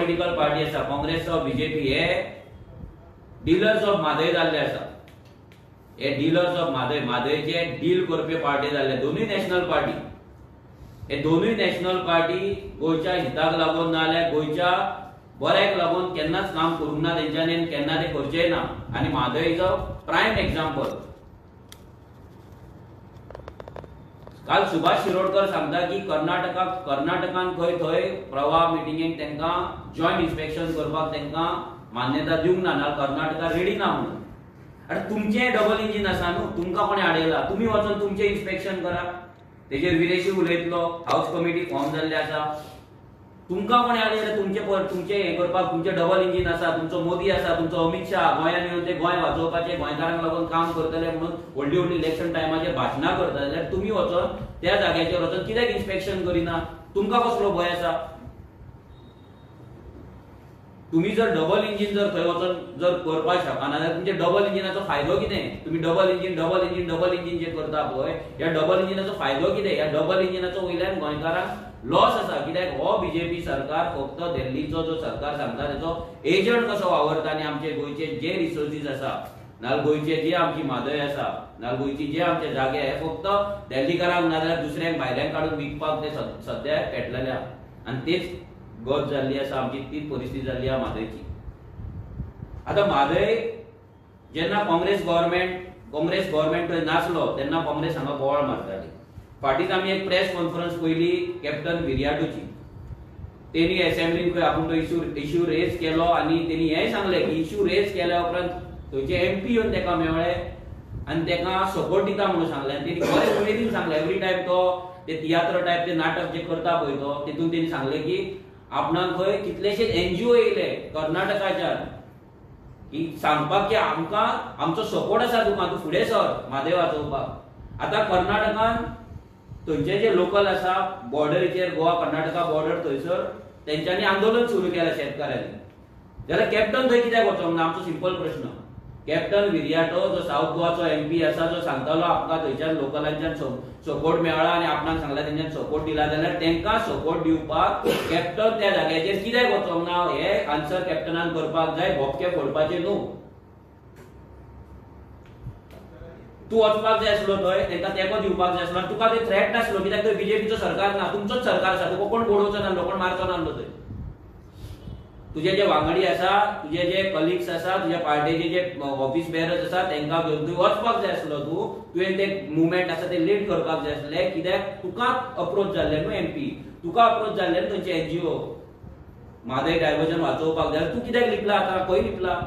Political party आसा काँग्रेस जावं BJP हे डिलर्स ऑफ म्हादय जाल्ले आसा. हे डिलर्स ऑफ म्हादय, म्हादयचे डील करपी पार्टी जाल्ले दोनूय नॅशनल पार्टी. हे दोनूय नॅशनल पार्टी गोंयच्या हिताक लागून ना जाल्यार गोंयच्या बऱ्याक लागून केन्नाच काम करूंक ना तेंच्यांनी आनी केन्ना ते करचेय ना. आनी Mhadei is a prime example. काल सुभाष शिरोडकर सांगता की कर्नाटकान खंय थंय प्रवाह मिटिंगेक तांकां जॉयंट इन्स्पेक्शन करपाक तांकां मान्यता दिवंक ना, ना कर्नाटका रेडी ना म्हणून. आनी तुमचें डबल इंजीन आसा न्हू, तुमकां कोणें आडयला? तुमी वचोन तुमचें इन्स्पेक्शन करा. तेजेर विरेशी उलयतलो, हावस कमिटी फॉर्म जाल्ले आसा. तुमकां कोणें आडयलें तुमचे तुमचें हें करपाक? तुमचें डबल इंजीन आसा, तुमचो मोदी आसा, तुमचो अमित शाह गोंयांत येवन ते गोंय वाचोवपाचे गोंयकारांक लागून काम करतले म्हणून व्हडली व्हडली इलेक्शन टायमाचेर भाशणां करता जाल्यार तुमी वचोन त्या जाग्याचेर वचोन कित्याक इन्स्पेक्शन करिना? तुमकां कसलो भंय आसा? तुम्ही जर डबल इंजीन जर थंय वचोन जर करपाक शकना जाल्यार तुमच्या डबल इंजिनाचो फायदो कितें? तुम्ही double engine double engine double engine जे करता पळय, ह्या डबल इंजिनाचो फायदो कितें? ह्या डबल इंजिनाचो वयल्यान गोंयकारांक लॉस आसा. कित्याक हो बीजेपी सरकार फक्त दिल्लीचो जो सरकार सांगता तेचो एजंट कसो वावरता आनी आमचे गोंयचे जे रिसोर्सीस आसा, नाजाल्यार गोंयचे जे आमची म्हादय आसा, नाजाल्यार गोंयची जे आमचे जागे हे फक्त दिल्लीकारांक नाजाल्यार दुसऱ्यांक भायल्यांक काडून विकपाक ते सद्या पेटलेले आहा. आनी तेच गत जाल्ली आसा आमची, तीच परिस्थिती जाल्ली आहा म्हादयची. आतां म्हादय जेन्ना काँग्रेस गव्हर्मेंट थंय नासलो तेन्ना काँग्रेस हांगा बोवाळ मारताली. फाटींच आमी एक प्रेस कॉन्फरन्स पयली कॅप्टन विरियाटोची, तेणी एसेंब्लीन खंय आपूण तो इश्यू रेज केलो आनी तेणी हेंय सांगलें की इश्यू रेज केल्या उपरांत थंयचे एमपी येवन तेका मेळ्ळे आनी तेका सपोर्ट दिता म्हणून सांगलें. आनी तेणी बरे उमेदीन सांगलें. एवरी टायम तो ते तियात्र टायप ते नाटक जे करता पळय तो तितून तेणी सांगलें की आपणाक खंय कितलेशेच एनजीओ येयले कर्नाटकाच्यान की सांगपाक की आमकां आमचो सपोर्ट आसा तुका, तूं फुडें सर म्हादय वाचोवपाक. आतां कर्नाटकान थंयचे जे लोकल आसा बॉर्डरीचेर, गोवा कर्नाटका बॉर्डर थंयसर तेंच्यांनी आंदोलन सुरू केलें शेतकारांनी. जाल्यार कॅप्टन थंय कित्याक वचोंक ना? आमचो सिंपल प्रश्न. कॅप्टन विरियाटो जो सावथ गोवाचो एमपी आसा, जो सांगतालो आपणाक थंयच्यान लोकलांच्यान सपोर्ट मेळ्ळा आनी आपणाक सांगला तेंच्यान सपोर्ट दिला, जाल्यार तेंकां सपोर्ट दिवपाक कॅप्टन त्या जाग्याचेर कित्याक वचोंक ना? हे आन्सर कॅप्टनान करपाक जाय, भोपके फोडपाचे न्हू. तूं वचपाक जाय आसलो थंय, तेंकां तेंको दिवपाक जाय आसलो. तुका थंय थ्रेट नासलो कित्याक थंय बीजेपीचो सरकार ना, तुमचोच सरकार आसा, तुका कोण बडोवचो नासलो, कोण मारचो नासलो थंय. तुजे जे वांगडी आसा, तुजे जे कलिग्स आसा, तुज्या पार्टेचे जे ऑफिस बेरर्स आसा तेंकां घेवन तूं वचपाक जाय आसलो. तूं तुवें ते मुवमेंट आसा ते लीड करपाक जाय आसले कित्याक तुका अप्रोच जाल्ले न्हू एमपी, तुका अप्रोच जाल्ले न्हू थंयचे एनजीओ म्हादय डायवर्जन वाचोवपाक जाय. तूं कित्याक लिपला आतां? खंय लिपला?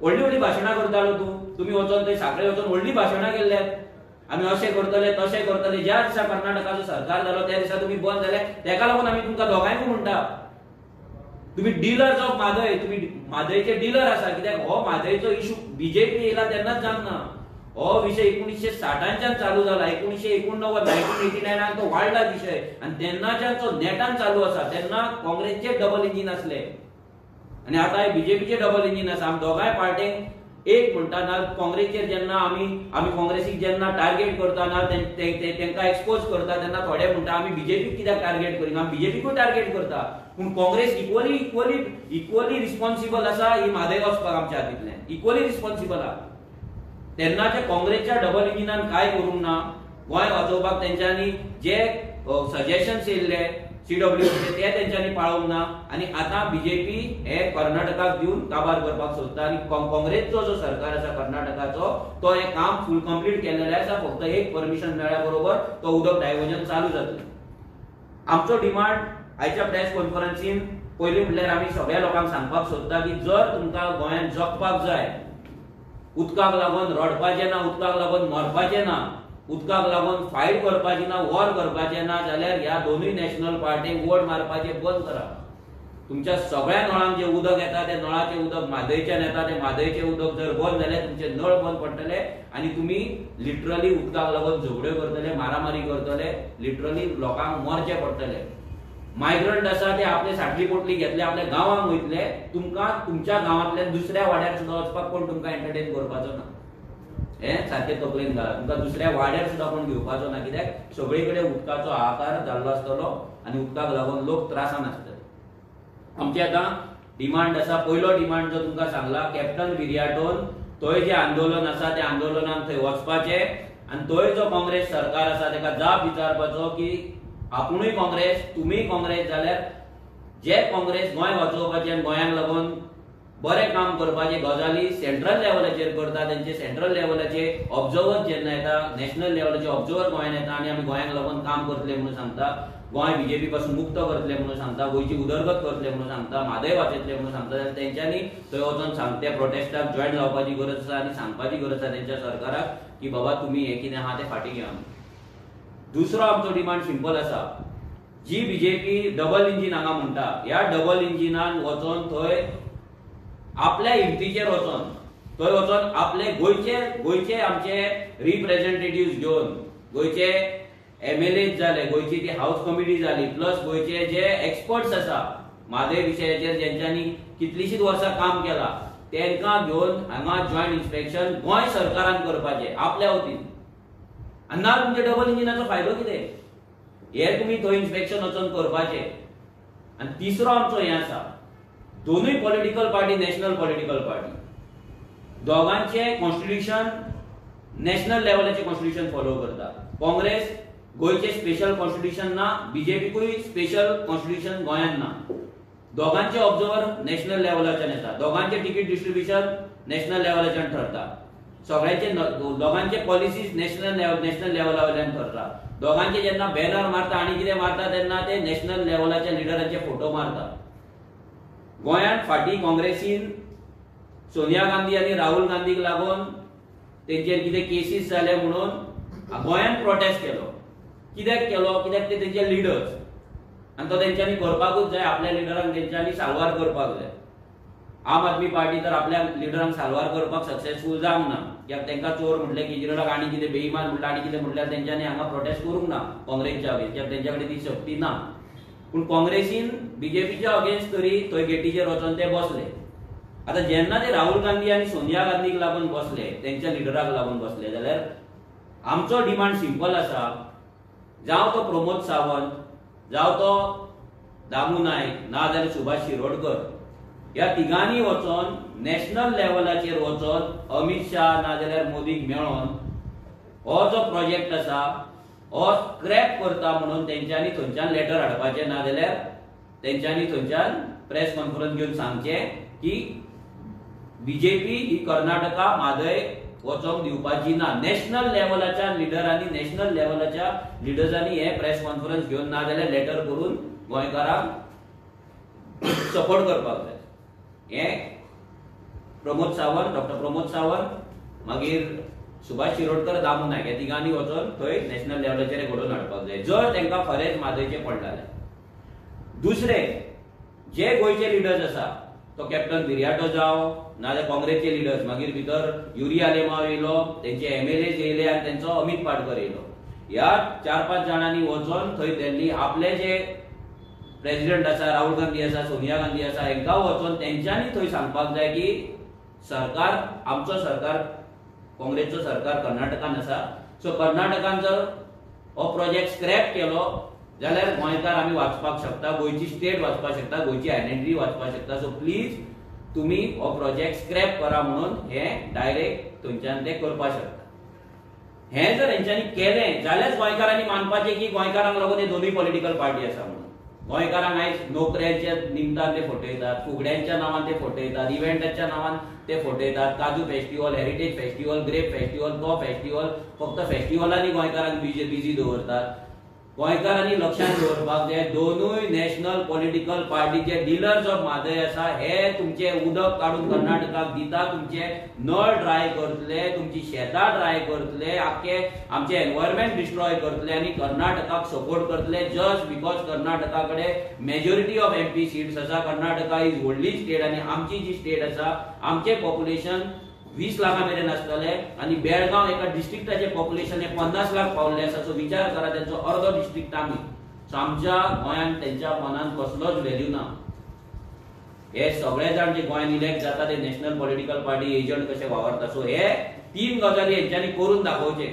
व्हडली व्हडली भाशणां करतालो तूं. तुमी वचोन थंय साखळे वचोन व्हडली भाशणां केल्ल्यात, आमी अशें करतले तशें करतले. ज्या दिसा कर्नाटकाचो सरकार जालो त्या दिसा तुमी बंद जाले. तेका लागून आमी तुमकां दोगांयकूय म्हणटा, तुम्ही डिलर्स ऑफ म्हादय, तुम्ही म्हादयचे डिलर आसा. कित्याक हो म्हादयचो इशू बीजेपी येयला तेन्नाच जावंक ना. हो विशय 1960च्यान चालू जाला, 1989 1989 तो वाडला विशय आनी तेन्नाच्यान तो नेटान चालू आसा. तेन्ना काँग्रेसचे डबल इंजीन आसले आनी आतां बीजेपीचे डबल इंजीन आसा. आमी दोगांय पार्टींक एक म्हणटा ना. काँग्रेसचेर जेन्ना आमी काँग्रेसीक जेन्ना टार्गेट करता ना, तेंकां एक्सपोज करता तेन्ना थोडे म्हणटा आमी बीजेपीक कित्याक टार्गेट करिना, आमी बीजेपीकूय टार्गेट करता. पूण Congress equally equally equally responsible आसा ही म्हादय वचपाक आमच्या हातींतल्यान, इक्वली रिस्पॉन्सिबल आसा. तेन्नाच्या काँग्रेसच्या डबल इंजिनान कांय करूंक ना. गोंय वाचोवपाक तेंच्यांनी जे सजेशन्स येयल्ले सीडब्ल्यूचे ते तेंच्यांनी पाळोवंक ना आनी आतां बीजेपी हे कर्नाटकाक दिवन काबार करपाक सोदता. आनी काँग्रेसचो जो सरकार आसा कर्नाटकाचो तो हें काम फूल कंप्लीट केल्लें आसा. फक्त एक परमिशन मेळ्ळ्या बरोबर तो उदक डायवर्जन चालू जातलें. आमचो डिमांड आयच्या प्रेस कॉन्फरन्सीन पयलीं म्हणल्यार आमी सगळ्या लोकांक सांगपाक सोदता की जर तुमकां गोंयांत जगपाक जाय, उदकाक लागून रडपाचें ना, उदकाक लागून मरपाचें ना, उदकाक लागून फायट करपाची ना, वॉर करपाचें ना, जाल्यार ह्या दोनूय नॅशनल पार्टींक वोट मारपाचें बंद करा. तुमच्या सगळ्या नळांक जें उदक येता तें नळाचें उदक म्हादयच्यान येता, तें म्हादयचें उदक जर बंद जाल्यार तुमचे नळ बंद पडटले आनी तुमी लिटरली उदकाक लागून झगड्यो करतले, मारामारी करतले, लिटरली लोकांक मरचें पडटलें. मायग्रंट आसा ते आपले साटली पोटली घेतले, आपल्या गांवांक वयतले. तुमकां तुमच्या गांवांतल्यान दुसऱ्या वाड्यार सुद्दां वचपाक कोण तुमकां एंटरटेन करपाचो ना. हें सारकें तकलेन घाला. तुमकां दुसऱ्या वाड्यार सुद्दां कोण घेवपाचो ना, कित्याक सगळे कडेन उदकाचो हाहाकार जाल्लो आसतलो आनी उदकाक लागून लोक त्रासान आसतले. आमचे आतां डिमांड आसा. पयलो डिमांड जो तुमकां सांगला, कॅप्टन विरियाटोन थंय जे आंदोलन आसा त्या आंदोलनाक थंय वचपाचें आनी थंय जो काँग्रेस सरकार आसा ताका जाप विचारपाचो की आपुणूय काँग्रेस, तुमीय काँग्रेस जाल्यार जे काँग्रेस गोंय वाचोवपाचें आनी गोंयांक लागून बरें काम करपाचे गजाली सेंट्रल लेवलाचेर करता, तेंचे सेंट्रल लेवलाचे ऑब्जर्वर जेन्ना येता, नॅशनल लेवलाचे ऑब्जर्वर गोंयांत येता आनी आमी गोंयांक लागून काम करतले म्हणून सांगता, गोंय बीजेपी पासून मुक्त करतले म्हणून सांगता, गोंयची उदरगत करतले म्हणून सांगता, म्हादय वाचयतले म्हणून सांगता, जाल्यार तेंच्यांनी थंय वचून सांगते प्रोटेस्टाक जॉयन जावपाची गरज आसा आनी सांगपाची गरज आसा तेंच्या सरकाराक की बाबा तुमी हें कितें आहा तें फाटीं घेया. दुसरो आमचो डिमांड सिंपल आसा, जी बीजेपी डबल इंजीन हांगा म्हणटा, ह्या डबल इंजिनान वचोन थंय आपल्या हिमतीचेर वचोन थंय वचोन आपले गोंयचे गोंयचे आमचे रिप्रेझेंटेटिव्ह घेवन, गोंयचे एमएलए जाले, गोंयची ती हाऊस कमिटी जाली, प्लस गोंयचे जे एक्सपर्ट्स आसा म्हादय विशयाचेर जेंच्यांनी कितलींशींच वर्सां काम केलां तेंकां घेवन हांगा जॉयंट इन्स्पेक्शन गोंय सरकारान करपाचें आपल्या वतीन. आनी ना तुमच्या डबल इंजिनाचो फायदो कितें? हे तुमी थंय इन्स्पेक्शन वचोन करपाचें. आनी तिसरो आमचो हें आसा, दोनूय political party national political party, दोगांचे कॉन्स्टिट्यूशन नॅशनल लेवलाचे कॉन्स्टिट्यूशन फॉलो करता. काँग्रेस गोंयचे स्पेशल कॉन्स्टिट्यूशन ना, बीजेपीकूय स्पेशल कॉन्स्टिट्यूशन गोंयांत ना. दोगांचे ऑब्जर्वर नॅशनल लेवलाच्यान येता, दोगांचे तिकीट डिस्ट्रिब्युशन नॅशनल लेवलाच्यान ठरता, सगळ्यांचे दोगांचे पॉलिसीज नॅशनल लेवला वयल्यान ठरता. दोगांचे जेन्ना बॅनर मारता आनी कितें मारता तेन्ना ते नॅशनल लेवलाच्या लिडरांचे फोटो मारता. गोंयांत फाटीं काँग्रेसीन सोनिया गांधी आनी राहुल गांधीक लागून तेंचेर कितें केसीस जाले म्हणून गोंयांत प्रोटेस्ट केलो. कित्याक केलो? कित्याक ते तेंचे लिडर्स आनी तो तेंच्यांनी करपाकूच जाय, आपल्या लिडरांक तेंच्यांनी साल्वार करपाक जाय. आम आदमी पार्टी तर आपल्या लिडरांक साल्वार करपाक सक्सेसफूल जावंक ना, कित्याक तेंकां चोर म्हटलें, केजरीवालाक आनी कितें बेईमान म्हटलें आनी कितें म्हटल्यार तेंच्यांनी हांगा प्रोटेस्ट करूंक ना काँग्रेसच्या अगेन्स्ट, कित्याक तेंच्या कडेन ती शक्ती ना. पूण काँग्रेसीन बीजेपीच्या अगेन्स्ट तरी थंय गेटीचेर वचोन ते बसले. आतां जेन्ना ते राहुल गांधी आनी सोनिया गांधीक लागून बसले, तेंच्या लिडराक लागून बसले, जाल्यार आमचो डिमांड सिंपल आसा, जावं तो प्रमोद सावंत, जावं तो दामू नायक, ना जाल्यार सुभाष शिरोडकर, ह्या तिगांनी वचोन नॅशनल लेवलाचेर वचोन अमित शाह ना जाल्यार मोदीक मेळोन हो जो प्रोजेक्ट आसा हो स्क्रॅप करता म्हणून तेंच्यांनी थंयच्यान लेटर हाडपाचें, ना जाल्यार तेंच्यांनी थंयच्यान प्रेस कॉन्फरन्स घेवन सांगचें की बीजेपी ही कर्नाटका म्हादय वचोंक दिवपाची ना. नॅशनल लेवलाच्या लिडरांनी, नॅशनल लेवलाच्या लिडर्सांनी हे प्रेस कॉन्फरन्स घेवन ना जाल्यार लेटर करून गोंयकारांक सपोर्ट करपाक जाय. हे प्रमोद सावंत, डॉक्टर प्रमोद सावंत, मागीर सुभाष शिरोडकर, दामू नायक ह्या तिगांनी वचोन थंय नॅशनल लेवलाचेर घडोवन हाडपाक जाय जर तांकां खरेंच म्हादयचें पडलें जाल्यार. दुसरें, जे गोंयचे लिडर्स आसा, तो कॅप्टन विरियाटो जावं नाजाल्यार काँग्रेसचे लिडर्स, मागीर भितर युरी आलेमाव येयलो, तेंचे एमएलए येयले आनी तेंचो अमित पाटकर येयलो, ह्या 4-5 जाणांनी वचोन थंय दिल्ली आपले जे प्रेसिडेंट आसा, राहुल गांधी आसा, सोनिया गांधी आसा, हेंकां वचोन तेंच्यांनी थंय सांगपाक जाय की सरकार, आमचो सरकार, काँग्रेसचो सरकार कर्नाटकान आसा, सो कर्नाटकान जर हो प्रोजेक्ट स्क्रॅप केलो जाल्यार गोंयकार आमी वाचपाक शकता, गोंयची स्टेट वाचपाक शकता, गोंयची आयडेंटिटी वाचपाक शकता. सो प्लीज तुमी हो प्रोजेक्ट स्क्रॅप करा म्हणून हे डायरेक्ट थंयच्यान ते करपाक शकता. हें जर हेंच्यांनी केलें जाल्यार गोंयकारांनी मानपाचें की गोंयकारांक लागून हे दोनूय पॉलिटिकल पार्टी आसा म्हणून. गोंयकारांक आयज नोकऱ्यांच्या निमतान ते फटयतात, फुगड्यांच्या नांवान ते फटयतात, इव्हेंटाच्या नांवान ते फटयतात, काजू festival, heritage festival, grape festival, तो फेस्टिवल, फक्त फेस्टिवलांनी गोंयकारांक बिजी दवरतात. गोंयकारांनी लक्षांत दवरपाक जाय, दोनूय नॅशनल पॉलिटिकल पार्टीचे डिलर्स ऑफ म्हादय आसा, हे तुमचे उदक काडून कर्नाटकाक दिता, तुमचे नळ ड्राय करतले, तुमची शेतां ड्राय करतले, आख्खे आमचे एनवायरमेंट डिस्ट्रॉय करतले आनी कर्नाटकाक सपोर्ट करतले जस्ट because Karnataka कडेन मेजॉरिटी ऑफ एमपी सीट्स आसा. कर्नाटका is व्हडली स्टेट आनी आमची जी स्टेट आसा, आमचे पॉप्युलेशन 20 लाखां मेरेन आसतले आनी बेळगांव एका डिस्ट्रिक्टाचे पॉप्युलेशन हे 50 लाख पावल्ले आसा. सो विचार करा, तेंचो अर्दो डिस्ट्रिक्ट आमी. सो आमच्या गोंयांत तेंच्या मनान कसलोच व्हॅल्यू ना. हे सगळे जाण जे गोंयांत इलेक्ट जाता ते नॅशनल पॉलिटिकल पार्टी एजंट कशे वावरता. सो हे 3 गजाली हेंच्यांनी करून दाखोवचे,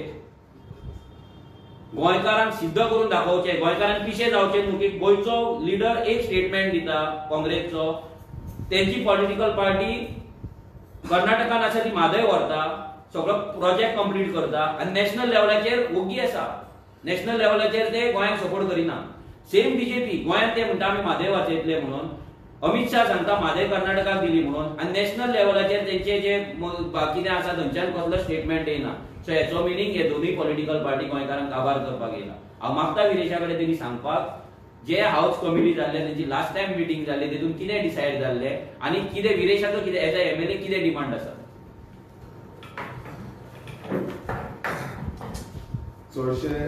गोंयकारांक सिद्ध करून दाखोवचे, गोंयकारांक पिशे जावचे न्हू की गोंयचो लिडर एक स्टेटमेंट दिता काँग्रेसचो, तेंची पॉलिटिकल पार्टी कर्नाटकान आसा ती म्हादय व्हरता, सगळो प्रोजेक्ट कंप्लीट करता आनी नॅशनल लेवलाचेर ओगी आसा. नॅशनल लेवलाचेर ते गोंयांक सपोर्ट करिना. सेम बीजेपी गोंयांत ते म्हणटा आमी म्हादय वाचयतले म्हणून, अमित शाह सांगता म्हादय कर्नाटकाक दिली म्हणून, आनी नॅशनल लेवलाचेर तेंचे जे कितें आसा थंयच्यान कसलो स्टेटमेंट येना. सो हेचो मिनींग हे दोनूय पॉलिटिकल पार्टी गोंयकारांक काबार करपाक येयला. हांव मागता विरेशा कडेन तेणी सांगपाक जे हाऊस कमिटी जाल्ले तेंची लास्ट टायम मिटींग जाल्ली तेतून कितें डिसायड जाल्ले आनी कितें विरेशाचो कितें एज अ एमएलए कितें डिमांड आसा. चडशे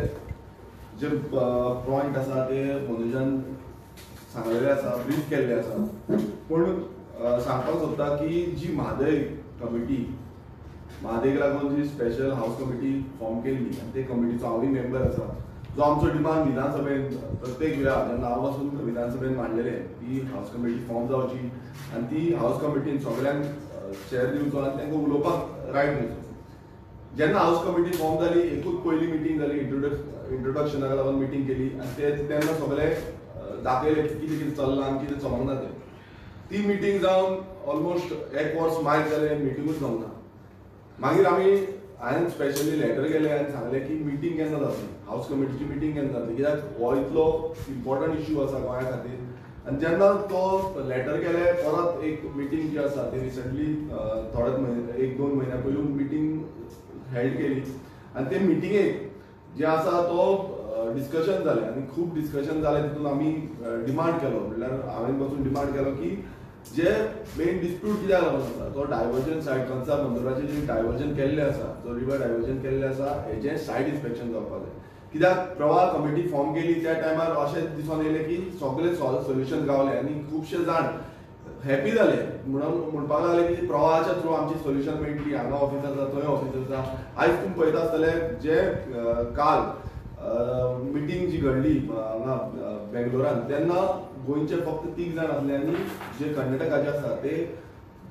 जे पॉयंट आसा ते मनोजान सांगलेले आसा, ब्रीफ केल्ले आसा. पूण सांगपाक सोदता की जी म्हादय कमिटी, म्हादयक लागून जी स्पेशल हाऊस कमिटी फॉर्म केल्ली आनी ते कमिटीचो हांवूय मेंबर आसा, जो आमचो डिमांड विधानसभेन प्रत्येक वेळा जेन्ना हांव वचून विधानसभेन मांडलेले ती हाऊस कमिटी फॉर्म जावची आनी ती हाऊस कमिटीन सगळ्यांक चेअर दिवचो आनी तांकां उलोवपाक रायट दिवचो. जेन्ना हाऊस कमिटी फॉर्म जाली, एकूच पयली मिटींग जाली, इंट्रोडक्शनाक लागून मिटींग केली आनी ते तेन्ना सगळे दाखयले की कितें कितें चल्लां आनी कितें चलोंक ना तें. ती मिटींग जावन ऑलमोस्ट एक वर्स मायक जालें, मिटिंगूच जावंक ना. मागीर आमी हांवें स्पेशली लेटर गेले आनी सांगलें की मिटींग केन्ना जातली, हाऊस कमिटीची मिटींग केन्ना जातली, कित्याक हो इतलो इम्पॉर्टंट इश्यू आसा गोंया खातीर. आनी जेन्ना तो लेटर केले परत एक मिटींग जी आसा ती रिसंटली थोड्याच म्हयने, एक दोन म्हयन्या पयलू मिटींग हेल्ड केली आनी ते मिटिंगेक जे आसा तो डिस्कशन जालें आनी खूब डिस्कशन जालें. तितून आमी डिमांड केलो, म्हणल्यार हांवें बसून डिमांड केलो की जे मेन डिस्प्यूट कित्याक लागून आसा तो डायवर्जन सायड कन्सा बंदराचें जे डायवर्जन केल्लें आसा, जो रिवर डायवर्जन केल्लें आसा हेजें सायड इन्स्पेक्शन जावपाक जाय. कित्याक प्रवाह कमिटी फॉर्म केली त्या टायमार अशें दिसून येयलें की सगळे सोल्युशन गावले आनी खुबशे जाण हॅपी जाले म्हणून म्हणपाक लागले की प्रवाहाच्या थ्रू आमची सोल्युशन मेळटली, हांगा ऑफिस आसा थंय ऑफिस आसा. आयज तुमी पळयता आसतले जे काल मिटींग जी घडली हांगा बेंगलोरान तेन्ना गोंयचे फक्त 3 जाण आसले आनी जे कर्नाटकाचे आसा ते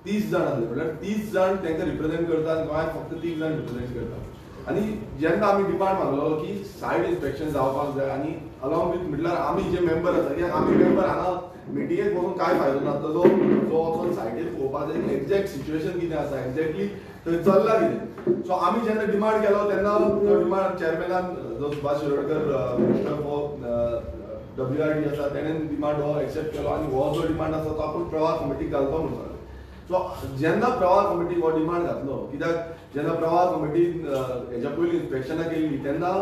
30 जाण आसले, म्हणल्यार 30 जाण तांकां रिप्रेझेंट करता आनी गोंयांत फक्त 3 जाण रिप्रेझेंट करता. आनी जेन्ना आमी डिमांड मागलो की सायड इन्स्पेक्शन जावपाक जाय आनी अलॉंग विथ म्हटल्यार आमी जे मेंबर आसा, कित्याक आमी मेंबर हांगा मिटिंगेक बसून कांय फायदो ना, तो जो वचोन सायडीर पळोवपाक जाय एक्झॅक्ट सिच्युएशन कितें आसा, एक्झॅक्टली थंय चल्लां कितें. सो आमी जेन्ना डिमांड केलो तेन्ना तो डिमांड चेअरमॅनान जो Subhash Shirodkar minister for WRD आसा तेणें डिमांड हो एक्सेप्ट केलो आनी हो जो डिमांड आसा तो आपूण प्रवाह कमिटीक घालतो म्हणून सांगलें. सो जेन्ना प्रवाह कमिटीक हो डिमांड घातलो, कित्याक जेन्ना प्रवाह कमिटीन हेज्या पयलीं इन्स्पेक्शनां केल्ली तेन्ना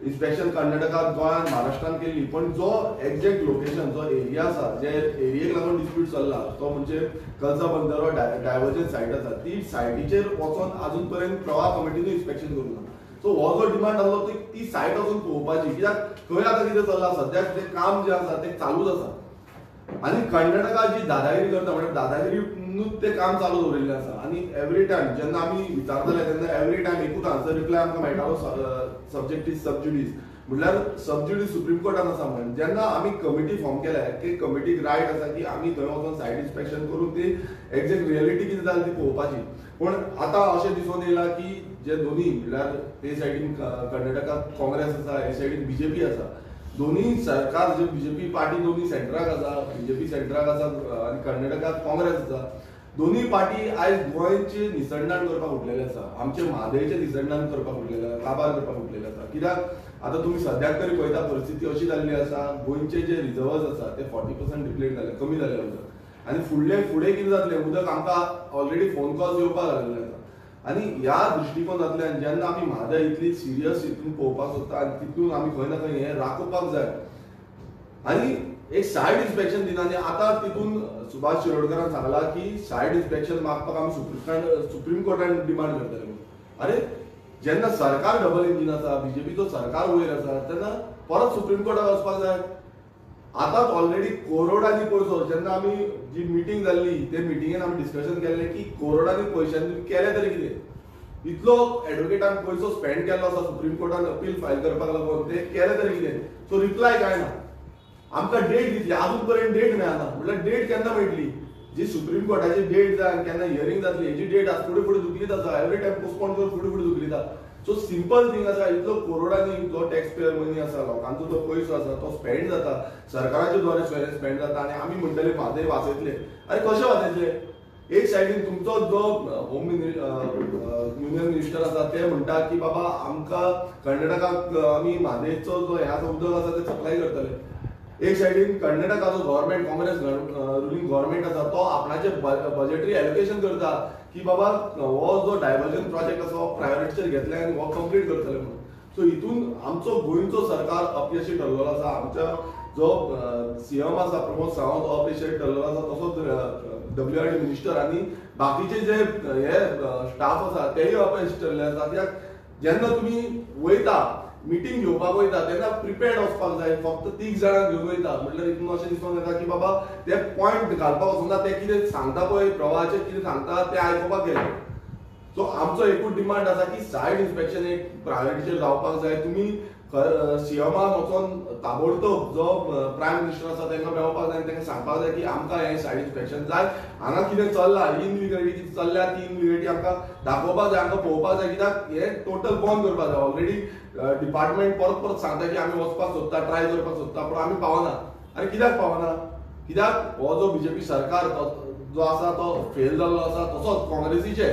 इन्स्पेक्शन कर्नाटकांत, गोंयांत, महाराष्ट्रांत केल्ली, पण जो एक्झॅक्ट लोकेशन जो एरिया आसा जे एरियेक लागून डिस्प्यूट चल्ला तो म्हणजे कलसा बंदर डायवर्जन सायट आसा ती सायटीचेर वचोन आजून पर्यंत प्रवाह कमिटीनूय इन्स्पेक्शन करूंक ना. सो हो जो डिमांड आसलो ती सायट वचून पळोवपाची, कित्याक खंय आतां कितें चल्लां सद्याक तें काम जें आसा तें चालूच आसा आनी कर्नाटका जी दादागिरी करता म्हणल्यार दादागिरीनूच तें काम चालू दवरिल्लें आसा. आनी एवरी टायम जेन्ना आमी विचारताले तेन्ना एवरी टायम एकूच आन्सर रिप्लाय आमकां मेळटालो, सब्जेक्ट is सब ज्युडीस, म्हणल्यार सब ज्युडीस सुप्रीम कोर्टान आसा. म्हणून जेन्ना आमी कमिटी फॉर्म केल्या की कमिटीक रायट आसा की आमी थंय वचोन सायड इन्स्पेक्शन करून ती एक्झॅक्ट रियलिटी कितें जाली ती पळोवपाची. पूण आतां अशें दिसून येयलां की जे दोनी म्हणल्यार ते सायडीन कर्नाटकाक काँग्रेस आसा, हे सायडीन बीजेपी आसा, दोन्ही सरकार जे बीजेपी पार्टी दोन्ही सेंट्राक आसा, बीजेपी सेंट्राक आसा आनी कर्नाटकाक काँग्रेस आसा, दोन्ही पार्टी आयज गोंयचे निसंडाण करपाक उठलेले आसा, आमचे म्हादयचे निसंडाण करपाक उठलेले आसा, काबार करपाक उठलेले आसा. कित्याक आतां तुमी सद्याक तरी पळयता परिस्थिती अशी जाल्ली आसा, गोंयचे जे रिजर्वर्स आसा ते 40% डिप्लेट जाले, कमी जाले उदक आनी फुडले फुडें कितें जातलें उदक आमकां ऑलरेडी फोन कॉल्स येवपाक लागलेले आसा. आनी ह्या दृश्टिकोनांतल्यान जेन्ना आमी म्हादय इतली सिरियस हितून पळोवपाक सोदता आनी तितून आमी खंय ना खंय हें राखोवपाक जाय आनी एक सायड इन्स्पेक्शन दिना. आनी आतां तितून सुभाष शिरोडकरान सांगलां की सायड इन्स्पेक्शन मागपाक आमी सुप्रीम कोर्टान डिमांड करतले म्हणून. अरे जेन्ना सरकार डबल इंजीन आसा, बीजेपीचो सरकार वयर आसा तेन्ना परत सुप्रीम कोर्टाक वचपाक जाय. आतांच ऑलरेडी करोडांनी पयसो, जेन्ना आमी जी मिटींग जाल्ली ते मिटिंगेन आमी डिस्कशन केल्लें की करोडांनी पयशांनी केलें तरी कितें, इतलो एडवोकेटान पयसो स्पेंड केल्लो आसा सुप्रीम कोर्टान अपील फायल करपाक लागून, ते केलें तरी कितें. सो रिप्लाय कांय ना, आमकां डेट दितली, आजून पर्यंत डेट मेळना. म्हणल्यार डेट केन्ना मेळटली, जी सुप्रीम कोर्टाची डेट जाय आनी केन्ना हियरींग जातली हेजी डेट आज फुडें फुडें धुकलीत आसा, एवरी टायम पोस्टपोन करून फुडें फुडें धुकलीता. सो सिंपल थिंग आसा, इतलो करोडांनी जो टॅक्स पेयर मनी आसा, लोकांचो जो पयसो आसा तो स्पेंड जाता, सरकाराच्या द्वारे स्पेंड जाता आनी आमी म्हणटले म्हादय वाचयतले. अरे कशें वाचयतले? एक सायडीन तुमचो जो होम युनियन मिनिस्टर आसा ते म्हणटा की बाबा आमकां कर्नाटकाक आमी म्हादयचो जो हें आसा उदक आसा तें सप्लाय करतले. एक सायडीन कर्नाटकाचो गव्हर्मेंट, काँग्रेस रुलिंग गव्हर्मेंट आसा तो आपणाचे बजेटरी एलोकेशन करता की बाबा हो जो डायवर्जन प्रोजेक्ट आसा हो प्रायोरिटीचेर घेतले आनी हो कंप्लीट करतले म्हणून. सो हितून आमचो गोंयचो सरकार अपयशी ठरलेलो आसा. आमच्या जो सीएम आसा प्रमोद सावंत अपयशी ठरलेलो आसा, तसोच WRD minister आनी बाकीचे जे हे स्टाफ आसा तेय अपयशी ठरले आसा. कित्याक जेन्ना तुमी वयता मिटींग घेवपाक वयता तेन्ना प्रिपेर्ड वचपाक जाय. फक्त 3 जाणांक घेवन वयता म्हटल्यार हितून अशें दिसून येता की बाबा ते पॉयंट घालपाक वचना, ते कितें सांगता पळय प्रवाहाचेर कितें सांगता तें आयकुपाक गेले. सो आमचो एकूच डिमांड आसा की सायड इन्स्पेक्शन एक प्रायोरिटीचेर जावपाक जाय. तुमी सीएमान वचोन ताबडतोब जो प्रायम मिनिस्टर आसा तांकां मेळपाक जाय आनी तांकां सांगपाक जाय की आमकां हें सायड इन्स्पेक्शन जाय, हांगा कितें चल्लां, इनलिगलिटी कितें चल्ल्या ती इनलिगलिटी आमकां दाखोवपाक जाय, आमकां पळोवपाक जाय. कित्याक हें टोटल बंद करपाक जाय. ऑलरेडी डिपार्टमेंट परत परत सांगता की आमी वचपाक सोदता, ट्राय करपाक सोदता, पूण आमी पावना. आनी कित्याक पावना? कित्याक हो जो बीजेपी सरकार जो आसा तो फेल जाल्लो आसा. तसोच काँग्रेसीचे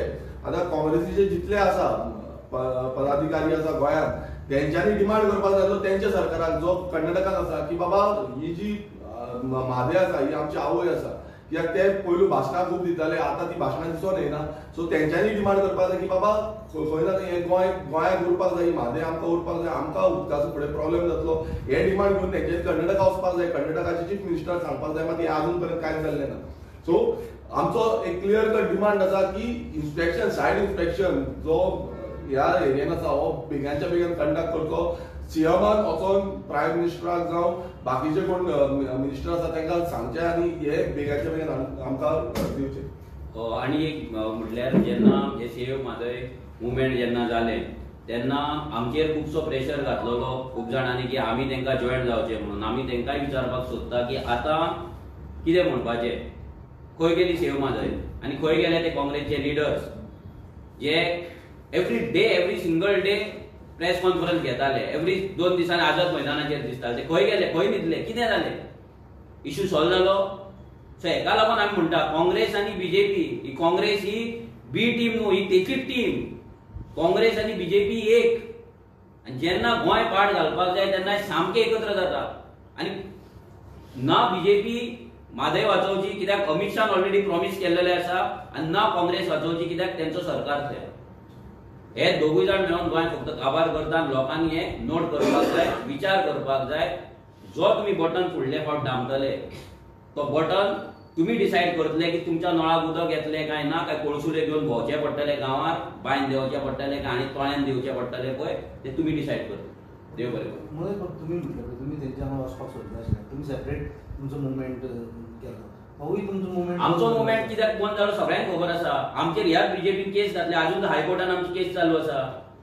आतां काँग्रेसीचे जितले आसा पदाधिकारी आसा गोंयांत तेंच्यांनी डिमांड करपाक जाय तेंच्या सरकाराक जो कर्नाटकान आसा की बाबा ही जी म्हादय आसा ही आमची आवय आसा. कित्याक ते पयलू भाशणां खूब दिताले, आतां ती भाशणां दिसून येना. सो तेंच्यांनी डिमांड करपाक जाय की बाबा खंय ना हें गोंय गोंयाक उरपाक जाय, म्हादय आमकां उरपाक जाय, आमकां उदकाचो फुडें प्रॉब्लेम जातलो. हे डिमांड घेवन तेंच्यांनी कर्नाटका वचपाक जाय, कर्नाटकाचे चीफ मिनिस्टर सांगपाक जाय. मात हें आजून पर्यंत कांयच जाल्लें ना. सो आमचो एक क्लियर कट डिमांड आसा की इन्स्पेक्शन, सायड इन्स्पेक्शन जो ह्या एरियन आसा हो बेगानच्या बेगीन कंडक्ट करचो. सीएमान वचोन प्रायम मिनिस्टराक जावं बाकीचे कोण मिनिस्टर आसा तांकां सांगचें आनी हे बेगानच्या बेगीन आमकां दिवचें. आनी एक म्हटल्यार जेन्ना हे सेव म्हादय मुवमेंट जेन्ना जालें तेन्ना आमचेर खुबसो प्रेशर घातलेलो खूब जाणांनी की आमी तांकां जॉयन जावचें म्हणून. आमी तांकांय विचारपाक सोदता की आतां कितें म्हणपाचें, खंय गेली सेव म्हादय आनी खंय गेले ते काँग्रेसचे लिडर्स जे every day, every single day press conference घेताले, एवरी 2 दिसांनी आझाद मैदानाचेर दिसताले, ते खंय गेले, खंय न्हिदले, कितें जालें, इशू सॉल्व जालो? सो हेका लागून आमी म्हणटा काँग्रेस आनी बीजेपी ही, काँग्रेस ही बी टीम न्हू, ही तेचीच टीम. काँग्रेस आनी बीजेपी एक, आनी जेन्ना गोंय पाट घालपाक जाय तेन्ना सामके एकत्र जाता. आनी ना बीजेपी म्हादय वाचोवची कित्याक अमित शान ऑलरेडी प्रॉमीस केल्लेलें आसा, आनी ना काँग्रेस वाचोवची कित्याक तेंचो सरकार थंय. हे दोगूय जाण मेळून गोंय फक्त काबार करता. लोकांनी हे नोट करपाक जाय, विचार करपाक जाय. जो तुमी बटन फुडले फावट दामतले तो बटन तुमी डिसायड करतले की तुमच्या नळाक उदक येतलें काय ना, काय कोळसुले घेवन भोंवचें पडटलें गांवार, बांयन देंवचें पडटलें काय आनी तळ्यान देंवचें पडटलें पळय, तें तुमी डिसायड करतले. देव बरें करूं. म्हणून तुमी म्हटलें तुमी तेंच्या वांगडा वचपाक सोदनाशिल्ले, तुमी सेपरेट तुमचो मुवमेंट केलो. होवूय तुमचो मुवमेंट, आमचो मुवमेंट कित्याक बंद जालो सगळ्यांक खबर आसा. आमचेर ह्याच बीजेपीन केस घातले, आजून हायकोर्टान आमची केस चालू आसा.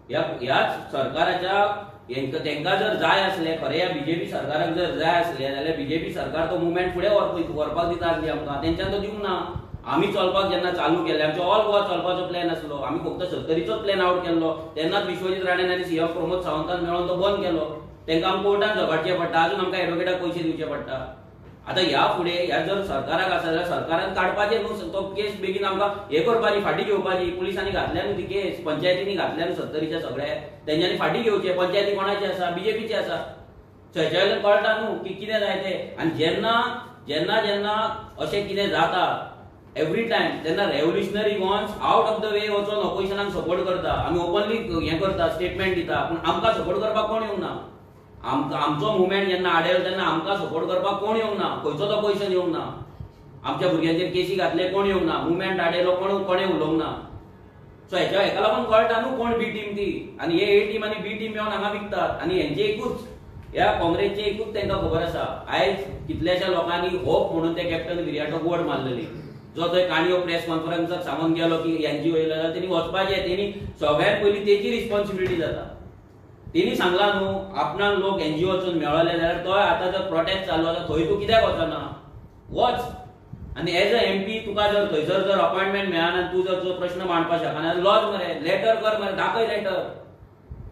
ह्याच सरकाराच्या तेंकां जर जाय आसलें खरें, ह्या बीजेपी सरकाराक जर जाय आसलें जाल्यार बीजेपी सरकार तो मुवमेंट फुडें व्हरपाक दिता आसली आमकां, तेंच्यान तो दिवंक ना. आमी चलपाक जेन्ना चालू केलें, आमचो ऑल गोवा चलपाचो प्लॅन आसलो, आमी फक्त सत्तरीचोच प्लॅन आवट केल्लो. तेन्नाच विश्वजीत राणेन आनी सीएम प्रमोद सावंतान मेळोन तो बंद केलो. तेंकां आमकां कोर्टान झगडचें पडटा, आजून आमकां एडवोकेटाक पयशे दिवचे पडटा. आतां ह्या फुडें ह्या जर सरकाराक आसा जाल्यार सरकारान काडपाचें न्हू तो केस बेगीन आमकां हें करपाची, फाटीं घेवपाची. पुलिसांनी घातल्या न्हू ती केस, पंचायतींनी घातल्या न्हू सत्तरीच्या सगळे, तेंच्यांनी फाटीं घेवचे. पंचायती कोणाची आसा? बीजेपीची आसा. थंयच्या वयल्यान कळटा न्हू की कितें जाय तें. आनी जेन्ना जेन्ना जेन्ना अशें कितें जाता एवरी टायम तेन्ना revolutionary Goans out of the way वचोन ऑपोजिशनाक सपोर्ट करता. आमी ओपनली हें करता, स्टेटमेंट दिता, पूण आमकां सपोर्ट करपाक कोण येवंक ना. आमकां आमचो मुवमेंट जेन्ना आडयलो तेन्ना आमकां सपोर्ट करपाक कोण येवंक ना, खंयचोच ऑपोजिशन येवंक ना. आमच्या भुरग्यांचेर केसी घातले, कोण येवंक ना. मुवमेंट आडयलो, कोण कोणें उलोवंक ना. सो हेच्या हेका लागून कळटा न्हू कोण बी टीम ती. आनी हे ए टीम आनी बी टीम येवन हांगा विकतात. आनी हेंचे एकूच, ह्या काँग्रेसचे एकूच तांकां खबर आसा. आयज कितल्याश्या लोकांनी होप म्हणून ते कॅप्टन विरियाटोक वोट मारलेली, जो थंय काणयो प्रेस कॉन्फरन्साक सांगून गेलो की एनजीओ येयलो जाल्यार तेणी वचपाचें. तेणी सगळ्यांत पयलीं तेची रिस्पॉन्सिबिलिटी जाता. तेणी सांगलां न्हू आपणाक लोक एनजीओ वचून मेळले जाल्यार तो आतां जर प्रोटेस्ट चालू आसा थंय तूं कित्याक वचना, वच. आनी एज अ एमपी तुका जर थंयसर जर अपॉयंटमेंट मेळना, तूं जर तुजो प्रश्न मांडपाक शकना, लॉज मरे, लेटर कर मरे, दाखय लेटर.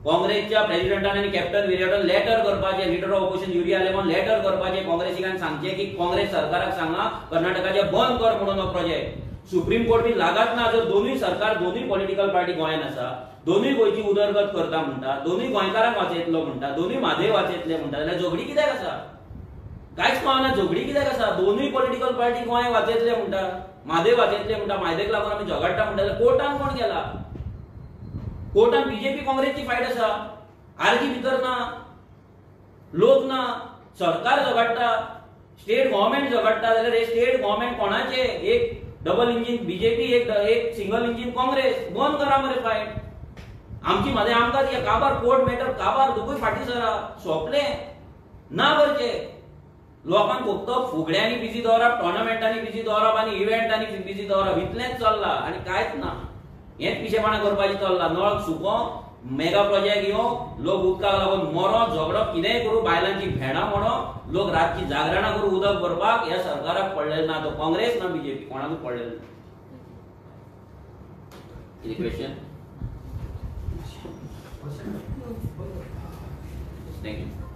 काँग्रेसच्या प्रेसिडेंटान आनी कॅप्टन विरियाटोन लेटर करपाचें, leader of opposition Yuri Alemao letter करपाचें, काँग्रेसिकान सांगचें की काँग्रेस सरकाराक सांगा कर्नाटकाचें बंद कर म्हणून हो प्रोजेक्ट. सुप्रीम कोर्ट बी लागात ना. जर दोनूय सरकार, दोनूय पॉलिटिकल पार्टी गोंयांत आसा, दोनूय गोंयची उदरगत करता म्हणटा, दोनूय गोंयकारांक वाचयतलो म्हणटा, दोनूय म्हादय वाचयतले म्हणटा, जाल्यार झगडी कित्याक आसा? कांयच कळना झगडी कित्याक आसा? दोनूय पॉलिटिकल पार्टी गोंय वाचयतले म्हणटा, म्हादय वाचयतले म्हणटा, म्हादयक लागून आमी झगडटा म्हणटा, जाल्यार कोर्टान कोण गेला? कोर्टान बीजेपी काँग्रेसची फायट आसा, आरजी भितर ना, लोक ना, सरकार झगडटा, स्टेट गव्हर्मेंट झगडटा, जाल्यार हे स्टेट गव्हर्मेंट कोणाचे? एक डबल इंजीन बीजेपी, एक सिंगल इंजीन काँग्रेस. बंद करा मरे फायट. आमची म्हादय आमकां ती काबार कोर्ट मॅटर काबार दोगूय फाटीं सरा, सोंपलें ना करचें. लोकांक फक्त फुगड्यांनी बिजी दवरप, टोर्नामेंटांनी बिजी दवरप आनी इव्हेंटांनी बिजी दवरप, इतलेंच चल्लां आनी कांयच ना. हेंच पिशेपणां करपाचें चल्लां. नळ सुको, मेगा प्रोजेक्ट येवं, लोक उदकाक लागून मरो, झगडो, कितेंय करूं, बायलांची भेणां म्हणो, लोक रातची जागरणां करूं उदक भरपाक, ह्या सरकाराक पडलेलें ना. तो काँग्रेस ना बीजेपी, कोणाकूच पडलेलें ना. कितें क्वेश्चन? Thank you.